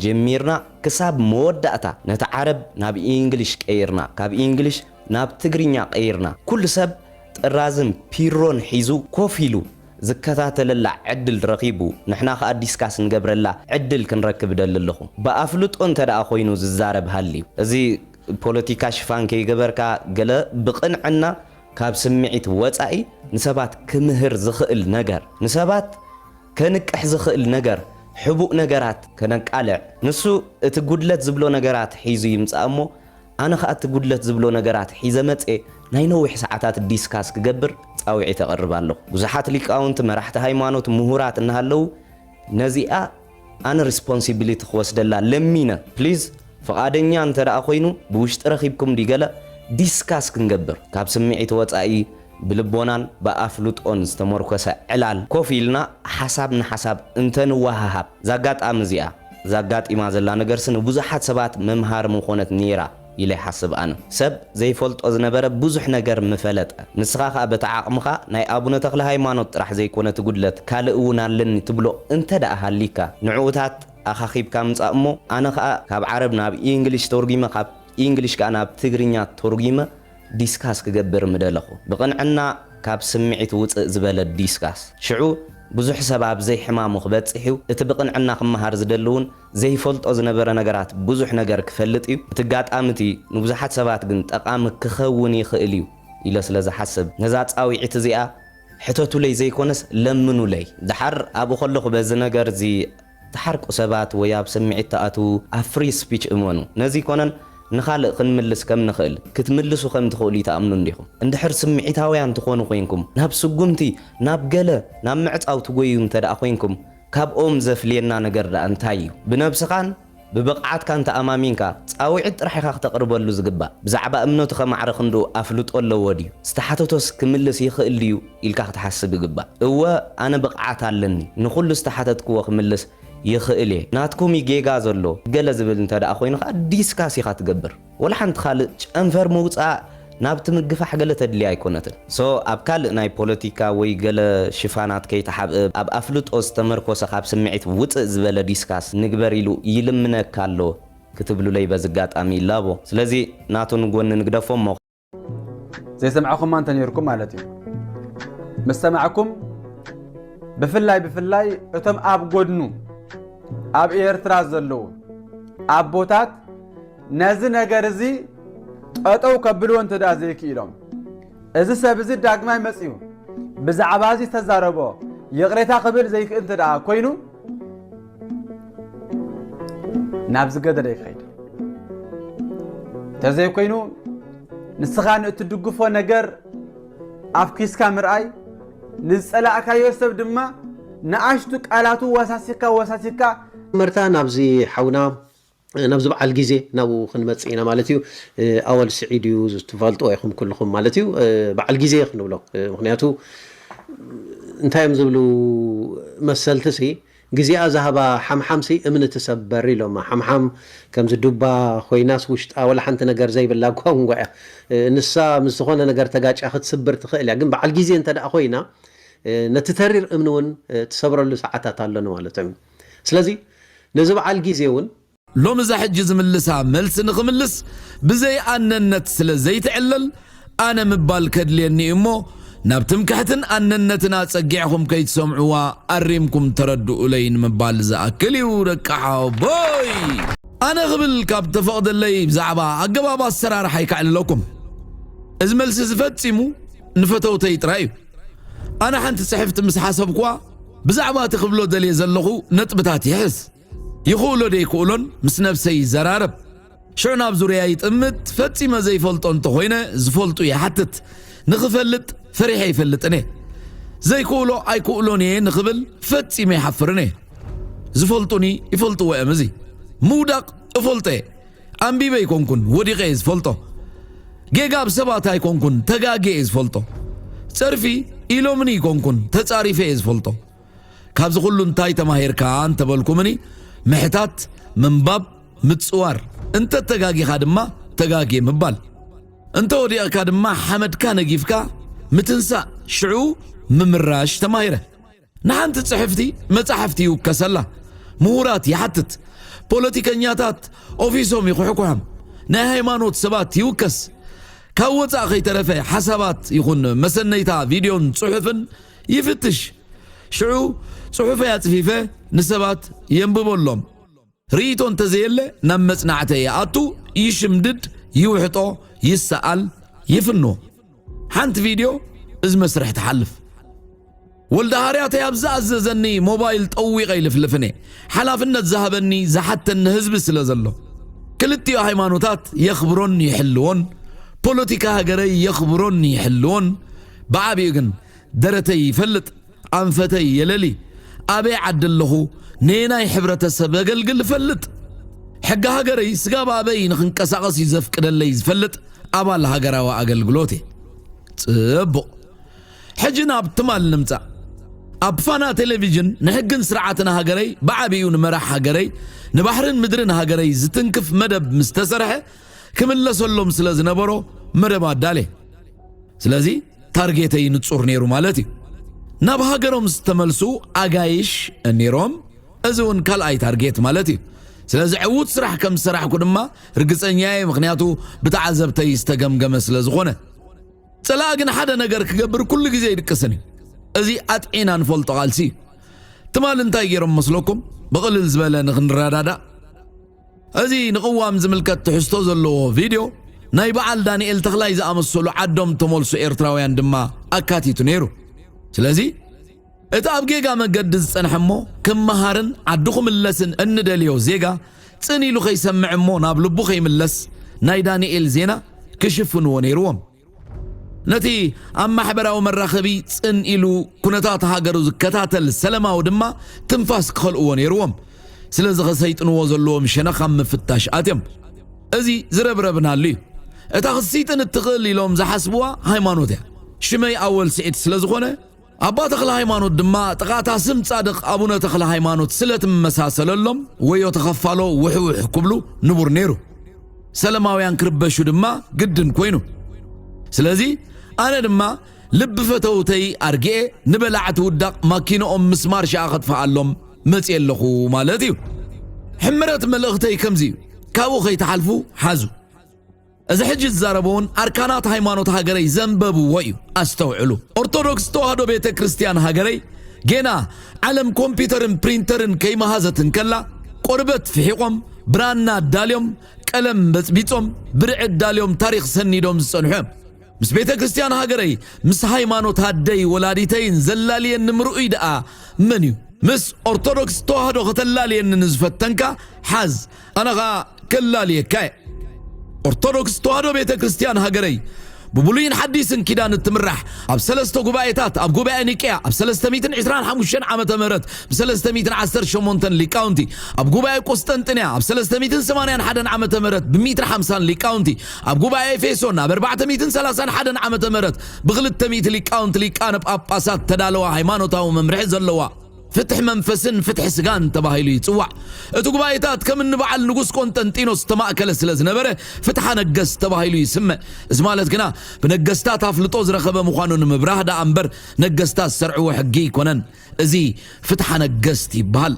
ጀሚርና ክሳብ መወዳእታ ነቲ ዓረብ ናብ ኢንግሊሽ ቀይርና፣ ካብ ኢንግሊሽ ናብ ትግርኛ ቀይርና። ኩሉ ሰብ ጥራዝን ፒሮን ሒዙ ኮፍ ኢሉ ዝከታተለላ ዕድል ረኺቡ፣ ንሕና ከኣ ዲስካስ ንገብረላ ዕድል ክንረክብ እደሊ ኣለኹ። ብኣፍልጦ እንተ ደኣ ኮይኑ ዝዛረብ ሃልዩ፣ እዚ ፖለቲካ ሽፋን ከይገበርካ ገለ ብቕንዕና ካብ ስምዒት ወጻኢ ንሰባት ክምህር ዝኽእል ነገር፣ ንሰባት ከንቅሕ ዝኽእል ነገር፣ ሕቡእ ነገራት ከነቃልዕ፣ ንሱ እቲ ጉድለት ዝብሎ ነገራት ሒዙ ይምጻእ እሞ፣ ኣነ ኸኣ እቲ ጉድለት ዝብሎ ነገራት ሒዘ መጽኤ ናይ ነዊሕ ሰዓታት ዲስካስ ክገብር ጻውዒት እቐርብ ኣለኹ። ብዙሓት ሊቃውንቲ፣ መራሕቲ ሃይማኖት፣ ምሁራት እናሃለዉ ነዚኣ ኣነ ሪስፖንሲቢሊቲ ክወስደላ ለሚነ። ፕሊዝ፣ ፍቓደኛ እንተ ደኣ ኮይኑ፣ ብውሽጢ ረኺብኩም ድዩ ገለ ዲስካስ ክንገብር፣ ካብ ስምዒት ወጻኢ፣ ብልቦናን ብኣፍልጦን ዝተመርኮሰ ዕላል ኮፍ ኢልና ሓሳብ ንሓሳብ እንተ ንወሃሃብ፣ እዛ ኣጋጣሚ እዚኣ፣ እዛ ኣጋጢማ ዘላ ነገርሲ ንብዙሓት ሰባት መምሃሪ ምኾነት ነይራ ኢለ ይሓስብ ኣነ። ሰብ ዘይፈልጦ ዝነበረ ብዙሕ ነገር ምፈለጠ። ንስኻ ኸኣ በቲ ዓቕምኻ ናይ ኣቡነ ተኽለ ሃይማኖት ጥራሕ ዘይኮነ እቲ ጉድለት ካልእ እውን ኣለኒ ትብሎ እንተ ደኣ ሃሊካ፣ ንዕኡታት ኣኻኺብካ ምጻእ እሞ፣ ኣነ ኸኣ ካብ ዓረብ ናብ ኢንግሊሽ ተርጒመ፣ ካብ ኢንግሊሽ ከኣ ናብ ትግርኛ ተርጒመ ዲስካስ ክገብር ምደለኹ። ብቕንዕና ካብ ስምዒት ውጽእ ዝበለ ዲስካስ። ሽዑ ብዙሕ ሰብ ኣብ ዘይሕማሙ ክበጽሕ እዩ። እቲ ብቕንዕና ክመሃር ዝደሊ እውን ዘይፈልጦ ዝነበረ ነገራት ብዙሕ ነገር ክፈልጥ እዩ። እቲ ኣጋጣሚ እቲ ንብዙሓት ሰባት ግን ጠቓሚ ክኸውን ይኽእል እዩ ኢለ ስለ ዝሓስብ፣ ነዛ ጻውዒት እዚኣ ሕተቱለይ ዘይኮነስ ለምኑለይ። ደሓር ኣብኡ ከለኹ በዚ ነገር እዚ ትሓርቁ ሰባት ወይ ኣብ ስምዒት ትኣትዉ፣ ኣብ ፍሪ ስፒች እመኑ። ነዚ ይኮነን ንኻልእ ክንምልስ ከም ንኽእል፣ ክትምልሱ ከም ትኽእሉ ይትኣምኑ እንዲኹም። እንድሕር ስምዒታውያን ትኾኑ ኮይንኩም፣ ናብ ስጉምቲ፣ ናብ ገለ፣ ናብ ምዕጻው ትጎዩ እንተ ደኣ ኮይንኩም፣ ካብኦም ዘፍልየና ነገር ደኣ እንታይ እዩ? ብነብስኻን ብብቕዓትካን ተኣማሚንካ ጻውዒት ጥራሕ ኢኻ ክተቕርበሉ ዝግባእ። ብዛዕባ እምነቱ ከማዕረ ክንድኡ ኣፍልጦ ኣለዎ ድዩ? ዝተሓተቶስ ክምልስ ይኽእል ድዩ? ኢልካ ክትሓስብ ይግባእ። እወ፣ ኣነ ብቕዓት ኣለኒ፣ ንኹሉ ዝተሓተትክዎ ክምልስ ይኽእል እየ። ናትኩም እዩ ጌጋ ዘሎ፣ ገለ ዝብል እንተ ደኣ ኮይኑ ኸኣ ዲስካስ ኢኻ ትገብር። ወላ ሓንቲ ካልእ ጨንፈር ምውጻእ ናብቲ ምግፋሕ ገለ ተድልያ ኣይኮነትን። ሶ፣ ኣብ ካልእ ናይ ፖለቲካ ወይ ገለ ሽፋናት ከይተሓብእ፣ ኣብ ኣፍልጦ ዝተመርኮሰ ካብ ስምዒት ውጽእ ዝበለ ዲስካስ ንግበር ኢሉ ይልምነካ ኣሎ ክትብሉለይ በዚ ኣጋጣሚ ይላቦ። ስለዚ ናቱ ንጎኒ ንግደፎ እሞ። ዘይሰማዕኹማ እንተ ነይርኩም ማለት እዩ። ምስ ሰማዕኩም፣ ብፍላይ፣ ብፍላይ እቶም ኣብ ጎድኑ፣ ኣብ ኤርትራ ዘለዉ ኣቦታት ነዚ ነገር እዚ ጠጠው ከብልዎ እንተ ደኣ ዘይክኢሎም፣ እዚ ሰብ እዚ ዳግማይ መጺኡ ብዛዕባ እዚ ዝተዛረቦ ይቕሬታ ክብል ዘይክእል እንተ ደኣ ኮይኑ፣ ናብ ዝገደደ ይኸይድ። እንተዘይኮይኑ፣ ንስኻ ንእትድግፎ ነገር ኣፍኪስካ ምርኣይ፣ ንዝጸላእካዮ ሰብ ድማ ንኣሽቱ ቃላቱ ወሳሲካ፣ ወሳሲካ መርታ ናብዚ ሓውና፣ ናብዚ በዓል ግዜ ናብኡ ክንመጽእ ኢና ማለት እዩ። ኣወል ስዒድ እዩ፣ ትፈልጥዎ ኢኹም ኩልኹም ማለት እዩ። በዓል ግዜ ክንብሎ፣ ምኽንያቱ እንታይ እዮም ዝብሉ መሰልትሲ፣ ግዜኣ ዝሃባ ሓምሓምሲ እምኒ ትሰበር ኢሎማ። ሓምሓም ከምዚ ዱባ ኮይናስ ውሽጣ ወላ ሓንቲ ነገር ዘይብላ እኳ እንጓ እያ። ንሳ ምስ ዝኾነ ነገር ተጋጭያ ክትስብር ትኽእል እያ። ግን በዓል ግዜ እንተ ደኣ ኮይና፣ ነቲ ተሪር እምኒ እውን ትሰብረሉ ሰዓታት ኣሎ ማለት እዩ። ስለዚ ነዚ በዓል ግዜ እውን ሎሚ እዛ ሕጂ ዝምልሳ መልሲ ንኽምልስ ብዘይ ኣነነት ስለ ዘይትዕለል፣ ኣነ ምባል ከድልየኒ እዩ እሞ፣ ናብ ትምክሕትን ኣነነትን ኣጸጊዕኹም ከይትሰምዕዋ ኣሪምኩም ተረድኡለይ ንምባል ዝኣክል እዩ፣ ደቂ ሓወቦይ። ኣነ ክብል ካብ ተፈቕደለይ፣ ብዛዕባ ኣገባብ ኣሰራርሓይ ከዕልለኩም። እዚ መልሲ እዚ ፈጺሙ ንፈተውተይ ጥራይ እዩ። ኣነ ሓንቲ ጽሕፍቲ ምስ ሓሰብኩዋ፣ ብዛዕባ እቲ ክብሎ ደልየ ዘለኹ ነጥብታት ይሕዝ። ይኽእሎ ደይክእሎን ምስ ነብሰይ ይዘራረብ። ሽዑ ናብ ዙርያ ይጥምት፣ ፈጺመ ዘይፈልጦ እንተኾይነ ዝፈልጡ ይሓትት። ንኽፈልጥ ፈሪሐ ኣይፈልጥን እየ። ዘይክእሎ ኣይክእሎን እየ ንኽብል ፈጺመ ኣይሓፍርን እየ። ዝፈልጡኒ ይፈልጥዎ እዮም። እዚ ምውዳቕ እፈልጦ እየ። ኣንቢበ ኣይኮንኩን፣ ወዲቐ እየ ዝፈልጦ። ጌጋ ኣብ ሰባት ኣይኮንኩን፣ ተጋግየ እየ ዝፈልጦ። ጸርፊ ኢሎምኒ ኣይኮንኩን፣ ተጻሪፈ እየ ዝፈልጦ። ካብዚ ኩሉ እንታይ ተማሂርካ እንተበልኩምኒ፣ ምሕታት፣ ምንባብ፣ ምጽዋር፣ እንተ ተጋጊኻ ድማ ተጋግየ ምባል፣ እንተ ወዲቕካ ድማ ሓመድካ ነጊፍካ ምትንሳእ ሽዑ ምምራሽ ተማሂረ። ንሓንቲ ጽሕፍቲ መጻሕፍቲ ይውከሰላ፣ ምሁራት ይሓትት፣ ፖለቲከኛታት ኦፊሶም ይኹሕኩሖም፣ ናይ ሃይማኖት ሰባት ይውከስ። ካብ ወጻእ ከይተረፈ ሓሳባት ይኹን መሰነይታ ቪድዮን ጽሑፍን ይፍትሽ። ሽዑ ጽሑፈይ ኣጽፊፈ ንሰባት የንብበሎም። ርእይቶ እንተዘየለ ናብ መጽናዕተ ይኣቱ፣ ይሽምድድ፣ ይውሕጦ፣ ይሰኣል፣ ይፍኖ። ሓንቲ ቪድዮ እዚ መስርሕ ትሓልፍ። ወልደ ሃርያተይ ኣብ ዝኣዘዘኒ ሞባይል ጠዊቐ ይልፍልፍን እየ። ሓላፍነት ዝሃበኒ ዝሓተኒ ህዝቢ ስለ ዘሎ። ክልቲኡ ሃይማኖታት የኽብሮን ይሕልዎን፣ ፖለቲካ ሃገረይ የኽብሮን ይሕልዎን። ብዓቢኡ ግን ደረተይ ይፈልጥ፣ ኣንፈተይ የለሊ። ኣበይ ዓዲ ኣለኹ፣ ነየናይ ሕብረተሰብ ኣገልግል እፈልጥ። ሕጊ ሃገረይ ስጋብ ኣበይ ንኽንቀሳቐስ እዩ ዘፍቅደለይ ዝፈልጥ ኣባል ሃገራዊ ኣገልግሎት እየ። ጽቡቕ። ሕጂ ናብ ትማል ንምጻእ። ኣብ ፋና ቴሌቪዥን ንሕግን ስርዓትን ሃገረይ፣ ብዓቢኡ ንመራሕ ሃገረይ፣ ንባሕርን ምድርን ሃገረይ ዝትንክፍ መደብ ምስ ተሰርሐ፣ ክምለሰሎም ስለ ዝነበሮ መደብ ኣዳለ። ስለዚ ታርጌተይ ንጹር ነይሩ ማለት እዩ። ናብ ሃገሮም ዝተመልሱ ኣጋይሽ ነይሮም፣ እዚ እውን ካልኣይ ታርጌት ማለት እዩ። ስለዚ ዕዉት ስራሕ ከም ዝሰራሕኩ ድማ ርግጸኛ እየ፣ ምኽንያቱ ብተዓዘብተይ ዝተገምገመ ስለ ዝኾነ። ጸላኢ ግን ሓደ ነገር ክገብር ኩሉ ግዜ ይድቅስን እዩ። እዚ ኣጥዒና ንፈልጦ ቃልሲ እዩ። ትማል እንታይ ገይሮም መስለኩም? ብቕልል ዝበለ ንኽንረዳዳእ፣ እዚ ንቕዋም ዝምልከት ትሕዝቶ ዘለዎ ቪድዮ ናይ በዓል ዳንኤል ተኽላይ ዝኣመሰሉ ዓዶም ተመልሱ ኤርትራውያን ድማ ኣካቲቱ ነይሩ። ስለዚ እቲ ኣብ ጌጋ መገዲ ዝጸንሐ እሞ ክመሃርን ዓዱ ክምለስን እንደልዮ ዜጋ ጽን ኢሉ ከይሰምዕ እሞ ናብ ልቡ ከይምለስ ናይ ዳንኤል ዜና ክሽፍንዎ ነይርዎም። ነቲ ኣብ ማሕበራዊ መራኸቢ ጽን ኢሉ ኩነታት ሃገሩ ዝከታተል ሰለማዊ ድማ ትንፋስ ክኸልእዎ ነይርዎም። ስለዚ ኸሰይጥንዎ ዘለዎም ሸነኽ ኣብ ምፍታሽ ኣትዮም። እዚ ዝረብረብናሉ እዩ። እታ ክትስይጥን እትኽእል ኢሎም ዝሓስብዋ ሃይማኖት እያ። ሽመይ ኣወል ስዒድ ስለ ዝኾነ፣ ኣባ ተኽለ ሃይማኖት ድማ ጥቓታ ስም ጻድቕ ኣቡነ ተኽለ ሃይማኖት ስለ ትመሳሰለሎም ወዮ ተኸፋሎ ውሕውሕ ክብሉ ንቡር ነይሩ። ሰለማውያን ክርበሹ ድማ ግድን ኮይኑ። ስለዚ ኣነ ድማ ልቢ ፈተውተይ ኣርግኤ ንበላዕቲ ውዳቕ ማኪንኦም ምስማር ሸኣ ከጥፍኣሎም መጽየ ኣለኹ ማለት እዩ። ሕምረት መልእኽተይ ከምዚ እዩ። ካብኡ ከይትሓልፉ ሓዙ። እዚ ሕጂ ዝዛረቦ እውን ኣርካናት ሃይማኖት ሃገረይ ዘንበብዎ እዩ። ኣስተውዕሉ። ኦርቶዶክስ ተዋህዶ ቤተ ክርስቲያን ሃገረይ ጌና ዓለም ኮምፒውተርን ፕሪንተርን ከይመሃዘት እንከላ፣ ቆርበት ፍሒቖም፣ ብራና ኣዳልዮም፣ ቀለም በጽቢጾም፣ ብርዒ ኣዳልዮም ታሪኽ ሰኒዶም ዝጸንሑ እዮም። ምስ ቤተ ክርስቲያን ሃገረይ፣ ምስ ሃይማኖት ኣደይ ወላዲተይን ዘላልየኒ ምርኡይ ደኣ መን እዩ? ምስ ኦርቶዶክስ ተዋህዶ ከተላልየኒ ንዝፈተንካ ሓዝ፣ ኣነ ኸኣ ከላልየካ እየ። ኦርቶዶክስ ተዋህዶ ቤተ ክርስቲያን ሃገረይ ብብሉይን ሓዲስን ኪዳን እትምራሕ፣ ኣብ ሰለስተ ጉባኤታት፣ ኣብ ጉባኤ ኒቅያ ኣብ ሰለስተ ሚእትን ዕስራን ሓሙሽተን ዓመተ ምህረት ብሰለስተ ሚእትን ዓሰርተ ሸሞንተን ሊቃውንቲ፣ ኣብ ጉባኤ ቁስጠንጥንያ ኣብ ሰለስተ ሚእትን ሰማንያን ሓደን ዓመተ ምህረት ብሚእትን ሓምሳን ሊቃውንቲ፣ ኣብ ጉባኤ ኤፌሶን ኣብ ኣርባዕተ ሚእትን ሰላሳን ሓደን ዓመተ ምህረት ብኽልተ ሚእቲ ሊቃውንቲ ሊቃነ ጳጳሳት ተዳለዋ ሃይማኖታዊ መምርሒ ዘለዋ ፍትሕ መንፈስን ፍትሕ ስጋን ተባሂሉ ይጽዋዕ። እቲ ጉባኤታት ከም እንበዓል ንጉስ ቆንጠንጢኖስ ዝተማእከለ ስለ ዝነበረ ፍትሓ ነገስት ተባሂሉ ይስመ። እዚ ማለት ግና ብነገስታት ኣፍልጦ ዝረኸበ ምዃኑ ንምብራህ ደኣ እምበር ነገስታት ዝሰርዕዎ ሕጊ ኣይኮነን። እዚ ፍትሓ ነገስት ይበሃል።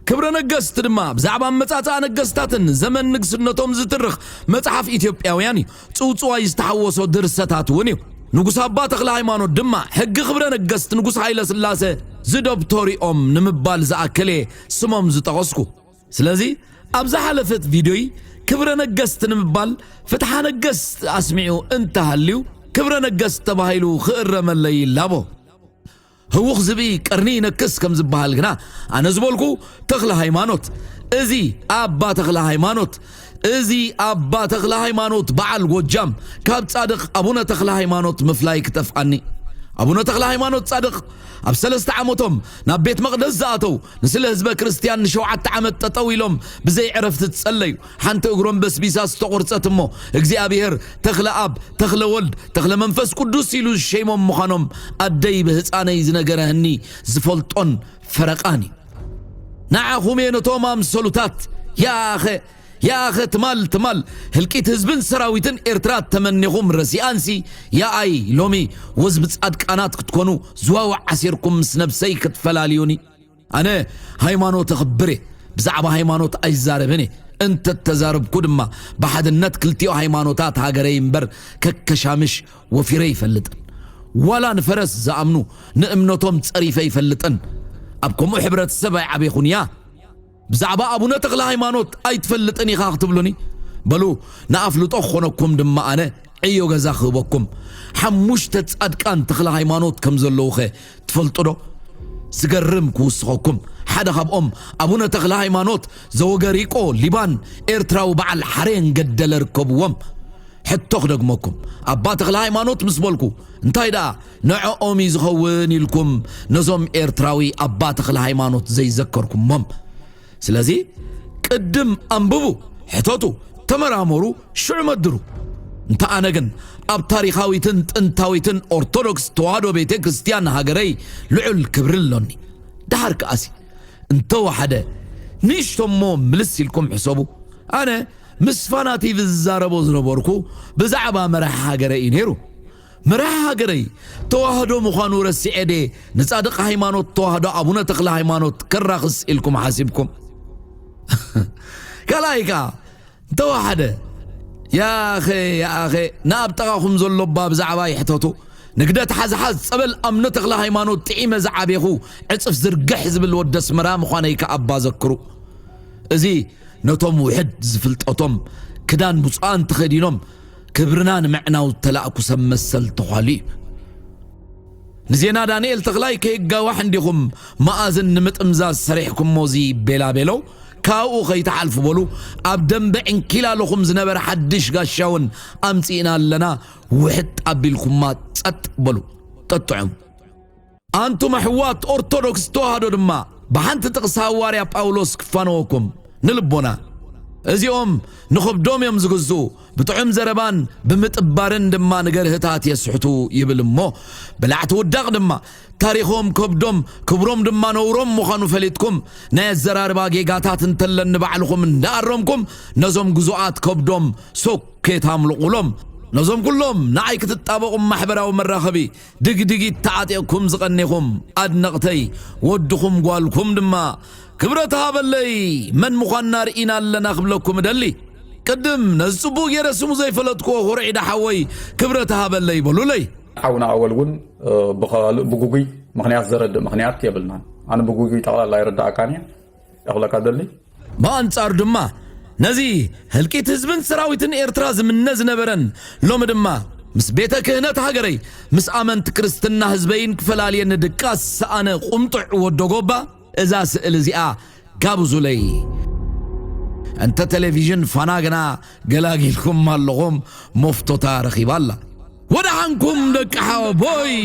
ክብረ ነገስት ድማ ብዛዕባ ኣመጻጽኣ ነገስታትን ዘመን ንግስነቶም ዝትርኽ መጽሓፍ ኢትዮጵያውያን እዩ። ጽውጽዋይ ዝተሓወሶ ድርሰታት እውን እዩ። ንጉስ ኣባ ተኽለ ሃይማኖት ድማ ሕጊ ክብረ ነገስት ንጉስ ሃይለ ስላሰ ዝደብተሩ እዮም ንምባል ዝኣክል እየ ስሞም ዝጠቐስኩ። ስለዚ ኣብ ዝሓለፈት ቪድዮይ ክብረ ነገስት ንምባል ፍትሓ ነገስት ኣስሚዑ እንተሃልዩ ክብረ ነገስት ተባሂሉ ክእረመለይ ይላቦ። ህውኽ ዝብኢ ቀርኒ ይነክስ ከም ዝበሃል ግና ኣነ ዝበልኩ ተኽለ ሃይማኖት፣ እዚ ኣባ ተኽለ ሃይማኖት፣ እዚ ኣባ ተኽለ ሃይማኖት በዓል ጎጃም ካብ ጻድቕ ኣቡነ ተኽለ ሃይማኖት ምፍላይ ክጠፍኣኒ። ኣቡነ ተኽለ ሃይማኖት ጻድቕ ኣብ ሰለስተ ዓመቶም ናብ ቤት መቕደስ ዝኣተው ንስለ ህዝበ ክርስቲያን ንሸውዓተ ዓመት ጠጠው ኢሎም ብዘይ ዕረፍቲ ዝጸለዩ፣ ሓንቲ እግሮም በስቢሳ ዝተቖርጸት እሞ እግዚኣብሔር ተኽለ ኣብ፣ ተኽለ ወልድ፣ ተኽለ መንፈስ ቅዱስ ኢሉ ዝሸይሞም ምዃኖም ኣደይ ብህፃነይ ዝነገረህኒ ዝፈልጦን ፈረቓን እዩ። ንዓኹም እየ ነቶም ኣምሰሉታት ያኸ ያኸ ትማል ትማል ህልቂት ህዝብን ሰራዊትን ኤርትራ ተመኒኹም ረሲኣንሲ፣ ያኣይ ሎሚ ወዝቢ ጻድቃናት ክትኮኑ ዝዋዋዕ ዓሲርኩም ምስ ነብሰይ ክትፈላልዩኒ። ኣነ ሃይማኖት እኽብር እየ። ብዛዕባ ሃይማኖት ኣይዛረብን እየ። እንተተዛረብኩ ድማ ብሓድነት ክልቲኦ ሃይማኖታት ሃገረይ እምበር ከከሻምሽ ወፊረ ይፈልጥን። ዋላ ንፈረስ ዝኣምኑ ንእምነቶም ጸሪፈ ይፈልጥን። ኣብ ከምኡ ሕብረተሰብ ኣይዓቤኹን እያ። ብዛዕባ ኣቡነ ተኽለ ሃይማኖት ኣይትፈልጥን ኢኻ ክትብሉኒ? በሉ ንኣፍልጦ ክኾነኩም ድማ ኣነ ዕዮ ገዛ ክህበኩም። ሓሙሽተ ጻድቃን ተኽለ ሃይማኖት ከም ዘለዉኸ ትፈልጡ ዶ? ዝገርም ክውስኸኩም፣ ሓደ ካብኦም ኣቡነ ተኽለ ሃይማኖት ዘወገሪቆ ሊባን ኤርትራዊ በዓል ሓሬን ገደለ ርከብዎም። ሕቶ ክደግመኩም፣ ኣባ ተኽለ ሃይማኖት ምስ በልኩ እንታይ ደኣ ንዕኦም እዩ ዝኸውን ኢልኩም ነዞም ኤርትራዊ ኣባ ተኽለ ሃይማኖት ዘይዘከርኩሞም? ስለዚ ቅድም ኣንብቡ፣ ሕተቱ፣ ተመራመሩ፣ ሽዑ መድሩ። እንተ ኣነ ግን ኣብ ታሪኻዊትን ጥንታዊትን ኦርቶዶክስ ተዋህዶ ቤተ ክርስቲያን ሃገረይ ልዑል ክብሪ ኣሎኒ። ደሓር ከኣሲ እንተወሓደ ንእሽቶሞ ምልስ ኢልኩም ሕሰቡ። ኣነ ምስ ፋና ቲቪ ዝዛረቦ ዝነበርኩ ብዛዕባ መራሒ ሃገረ እዩ ነይሩ። መራሒ ሃገረይ ተዋህዶ ምዃኑ ረሲዐ ድየ ንጻድቕ ሃይማኖት ተዋህዶ ኣቡነ ተኽለ ሃይማኖት ከራኽስ ኢልኩም ሓሲብኩም? ካልኣይ ከኣ እንተወሓደ ያኸ ያኸ ንኣብ ጠቓኹም ዘሎ እባ ብዛዕባ ይሕተቱ። ንግደት ሓዝሓዝ ጸበል ኣቡነ ተኽለ ሃይማኖት ጥዒመ ዝዓቤኹ ዕጽፍ ዝርግሕ ዝብል ወዲ ኣስመራ ምዃነይ ከኣ እባ ዘክሩ። እዚ ነቶም ውሕድ ዝፍልጠቶም ክዳን ብፁዓን ተኸዲኖም ክብርና ንምዕናው ዝተላእኩ ሰብ መሰል ተዃሉ እዩ። ንዜና ዳንኤል ተኽላይ ከይጋዋሕ እንዲኹም መኣዝን ንምጥምዛዝ ሰሪሕኩሞ እዚ ቤላቤሎ ካብኡ ከይትሓልፉ በሉ። ኣብ ደንበ ዕንኪላለኹም ዝነበረ ሓድሽ ጋሻ እውን ኣምጺእና ኣለና። ውሕጥ ኣቢልኩማ ጸጥ በሉ። ጠጥዑም። ኣንቱም ኣሕዋት ኦርቶዶክስ ተዋህዶ ድማ ብሓንቲ ጥቕሲ ሃዋርያ ጳውሎስ ክፋነወኩም ንልቦና። እዚኦም ንኸብዶም እዮም ዝግዝኡ፣ ብጥዑም ዘረባን ብምጥባርን ድማ ንገርህታት የስሕቱ ይብል እሞ፣ በላዕቲ ውዳቕ ድማ ታሪኾም ከብዶም ክብሮም ድማ ነውሮም ምዃኑ ፈሊጥኩም፣ ናይ ኣዘራርባ ጌጋታት እንተለን ንባዕልኹም እንዳኣረምኩም ነዞም ግዙኣት ከብዶም ሶኬት ኣምልቑሎም። ነዞም ኩሎም ንዓይ ክትጣበቑም ማሕበራዊ መራኸቢ ድግድጊት ተዓጢቕኩም ዝቐኔኹም ኣድነቕተይ፣ ወድኹም ጓልኩም ድማ ክብረት ሃበለይ፣ መን ምዃንና ርኢና ኣለና ክብለኩም እደሊ። ቅድም ነዚ ጽቡቕ ገይረ ስሙ ዘይፈለጥክዎ ኮርዒዳ ሓወይ ክብረት ሃበለይ በሉለይ። ሓውና ኣወል እውን፣ እ፣ ብኻልእ ብጉጉይ ምኽንያት ዘረድእ ምኽንያት የብልናን። ኣነ ብጉጉይ ጠቕላላ ይርድኣካን እየ። የኽለካ ደሊ። ብኣንጻሩ ድማ ነዚ ህልቂት ህዝብን ሰራዊትን ኤርትራ ዝምነ ዝነበረን ሎሚ ድማ ምስ ቤተ ክህነት ሃገረይ ምስ ኣመንቲ ክርስትና ህዝበይን ክፈላልየኒ ድቃስ ዝሰኣነ ቁምጡዕ ወዶ ጎባ እዛ ስእሊ እዚኣ ጋብዙለይ። እንተ ቴሌቪዥን ፋና ግና ገላጊልኩም ኣለኹም፣ መፍቶታ ረኺባ ኣላ። ወደሓንኩም ደቂ ሓወቦይ።